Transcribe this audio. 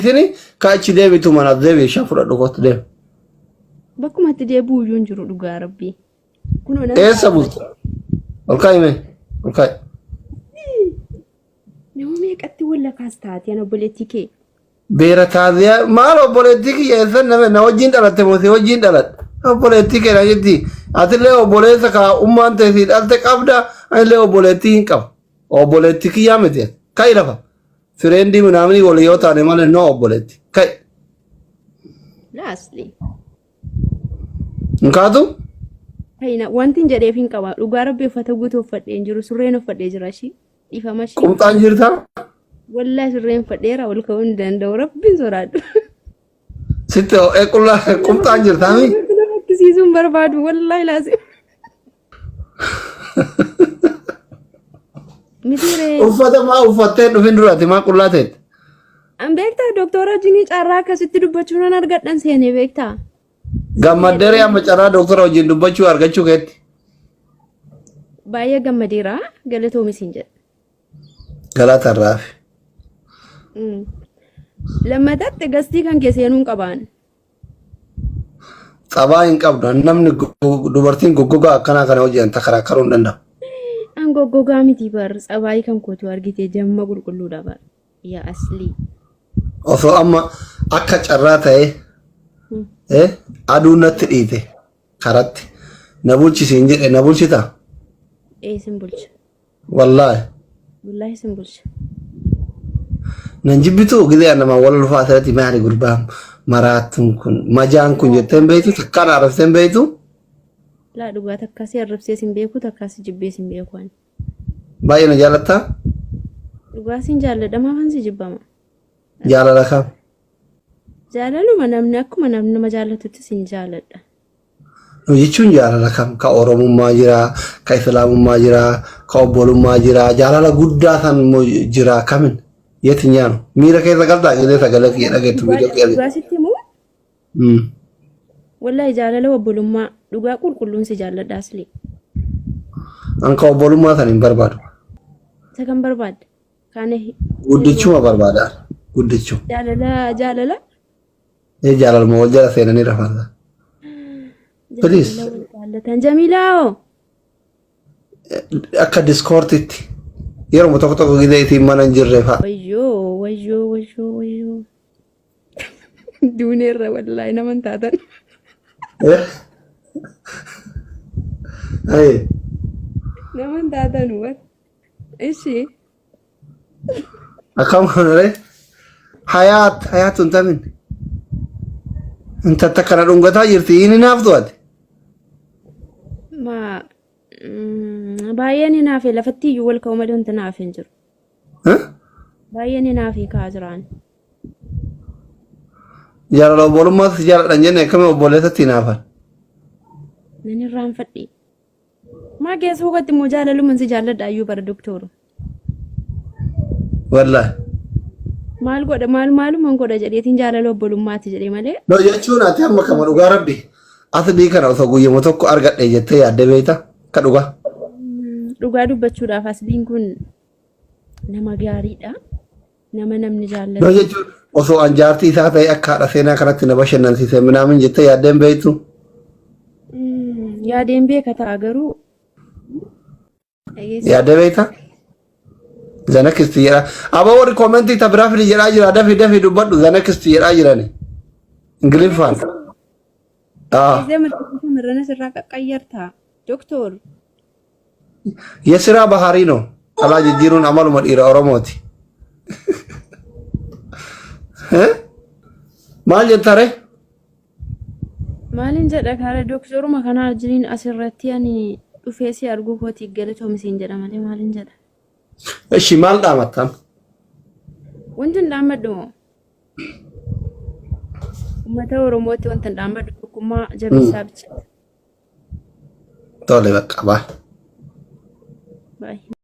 deebisini ka achi deebitu mana deebi shan fudhadhu kottu deemi. Bakkuma itti deebi'u iyyuu hin jiru dhugaa rabbii. Kunoo nan Eessa ta'a. bulta? Ol kaa'i mee? Ol kaa'i. Nama meeqatti wallakaas taate ana obboleettii kee. Beera taaziyaa maal obboleettii kiyya eessan nama na wajjin dhalatte moo si wajjin dhaladhe? Obboleettii kee na jetti. Atillee obboleessa kaa ummaan tee si dhalte qabda anillee obboleettii hin qabu. Obboleettii kiyyaa miti. Ka'i lafa. Fireendii minaaminii walii yoo taane malee no obboleetti. Ka'i. Laasli. Hin kaatu? Fayyina wanti hin jedheef hin qaba. Dhugaa rabbi uffata guutuu uffadhee hin jiru. Surreen uffadhee jira ishii. Dhiifama ishii. Qumxaan jirtaa? Wallaahi surreen uffadheera ol ka'uu hin danda'u. Rabbiin sodaadhu. Sitti ho'ee qullaa qumxaan jirtaa mi? Nama fakkisiisuu hin barbaadu. Wallaahi laasi. Mitiiree. Uffata maa uffattee dhufin duraati maa qullaa teette? An beektaa doktora wajjin carraa akkasitti dubbachuu nan argadhan seenee beektaa. Gammaddeeree amma carraa doktora wajjin dubbachuu argachuu keetti. Baay'ee gammadeera galatoomi siin jedha. Galata irraafi. Lammatatti gastii kan kee seenuun qabaan. Xabaa hin qabdu. Namni dubartiin goggogaa akkanaa kana hojjetan takaraakkaruu hin danda'u. An goggogaa miti bar tsabaayii kan kootu argite jamma qulqulluudha bar. Yaa aslii. Osoo amma akka carraa ta'ee aduun natti dhiite karatti na bulchisiin jedhe na bulchitaa? Ee sin bulcha. Wallaahi. Wallaahi sin bulcha. Nan jibbitu gizee nama wal lufaa asirratti maali gurbaan maraattuun kun majaan kun jettee hin beektu takkaan arrabsitee hin beektu. Laa dhugaa takkaa si arrabsee sin beeku takkaa si jibbee sin beeku ani. Baay'ee na jaalattaa? Dhugaa sin jaalladha maafan si jibbama. Jaalala kam? Jaalaluma namni akkuma namni nama jaallatutti sin jaaladha. Nu jechuun jaalala kam? Ka Oromummaa jira, ka Islaamummaa jira, ka obbolummaa jira, jaalala guddaa san immoo jira kamin? Yetinyaa no? Miira keessa galtaa gisee sagalee kiyya dhageettu viidiyoo kiyya Dhugaa sitti himu wallahi jaalala obbolummaa dhugaa qulqulluun si jaalladha asli. An ka obbolummaa san hin barbaadu. Isa kan barbaadde. Kaane Guddichuma barbaada. Guddichu. jaalala jaalala Ee jaalaluma wal jala seenanii rafan. Please. Jaalala wal jaallatan. Jamiilaa hoo? Akka diskoortitti yeroo tokko tokko gizee isiin mana hin jirre fa'a. Wayyoo wayyoo wayyoo wayyoo. Duuneerra wallaahi nama hin taatan. Eh? Ayee. Nama hin taatan wat. Ishi. Akkam kanaree? Hayaat hayaat hin tamin. Intalta kana dhungataa jirti inni naaftu ati. Ma baay'een hinaafe lafatti iyyuu wal ka'u malee wanti naafe hin jiru. Eh? Baay'een hinaafe ka'aa jiraan. Jaalala obbolummaas jaaladhan jenne akkami obboleessatti hinaafan. Nan irraanfadhe. Maa keessa hogatti immoo jaalaluman si jaalladha ayyuu bara doktoru. Wallaahi. Maal godha maal maaluman godha jedheetiin jaalala obbolummaati jedhee malee. No jechuun ati amma kama dhugaa rabbi aslii kana osoo guyyuma tokko argadhe jettee yaadde beekta ka dhugaa. Dhugaa dubbachuudhaaf asliin kun nama gaariidha. Nama namni No jaallatu. jechuun osoo an jaartii isaa ta'e akka haadha seenaa kanatti na bashannansiise minaamin jettee yaaddeen beektu. Yaadeen beeka ta'a garuu. Dhageessa. Yaaddee beekta? Zanakisti jedha. Aboo warri koomentii ta biraa fidi jedhaa jira dafi dafi dubbadhu zanakisti jedhaa jirani. Ingiliffaan. Ah. Eezee mirrana sirraa qaqqayyarta. Doktor. Yesiraa Baharii no. Dhalaa jijjiiruun amaluma dhiira Oromooti. Eh? Maal jetta ree? Maalin jedha kaara doktoruma kana wajjiniin asirratti ani dhufee si arguu kootii galatoomi siin jedha malee maalin jedha. Ishi maal dhaamattaan? Wanti hin dhaammadhu moo? Uummata Oromootti wanta hin dhaammadhu tokkummaa jabeessaa bicha. Tole bakka baa. Baay'ee.